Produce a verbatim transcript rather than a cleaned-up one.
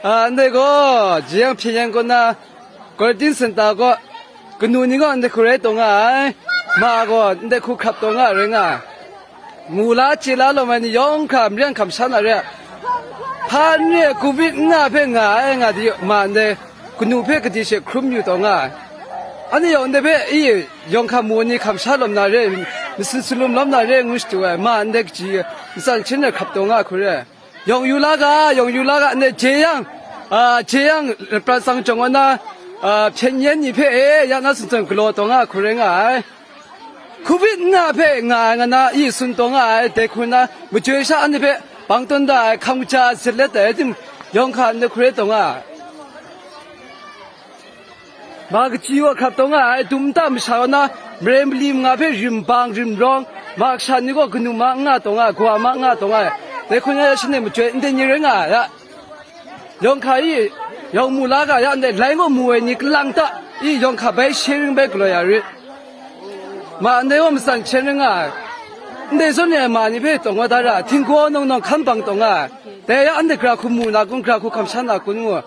A, ndai gaw, jeyang hpyen yan kaw na, Quarantine Center kaw, kanu ni gaw ndai hku rai taw nga ai, ma gaw ndai hku hkrap taw nga ai rai nga ai. Mu la chye la lawm ai ni yawng hkra maren hkam sha na re ai. Hpa n re ai Covid n nga hpe nga ai nga di, ma ndai kanu hpe kadi she hkrum yu taw nga ai. Anhte yawng ndai hpe, i, yawng hkam mu ai ni hkam sha lawm na re, masin salum lawm na re ngu shadu ai, ma ndai kaji, matsan hten e hkrap taw nga ai hku re ai. Yawng yu la ga, yawng yu la ga, ndai jeyang, a, jeyang, prat tsang jawng wa na, a, hpyen yen ni hpe e, ya na tsun tsun galaw taw nga ai hku rai nga ai. Covid n nga hpe nga ai nga na, i tsun taw nga ai, dai hku na, majoi sha anhte hpe bang tawn da ai, hkam kaja ai, zet let ai, tim yawng hka ndai hku rai taw nga ai. Ma kaji wa hkrap taw nga ai, dum nta masha wa na, mare mali manga hpe rim bang, rim rawng, ma kasha ni gaw kanu ma n nga taw nga ai, kawa ma n nga taw nga ai, dai hku na ya shanhte majoi ndai ni rai nga ai, ya. Yawng hka i, yawng mu la ga, ya ndai lai gaw mu ai ni kalang ta, i yawng hka bai sharing bai galaw ya rit. Ma ndai gaw matsan hten rai nga ai, ndai zawn ni ai ma ni hpe taw nga da ra, htinggaw nawng nawng hkan bang taw nga ai, dai ya anhte gra hku mu na kun, gra hku hkam sha na kun ngu.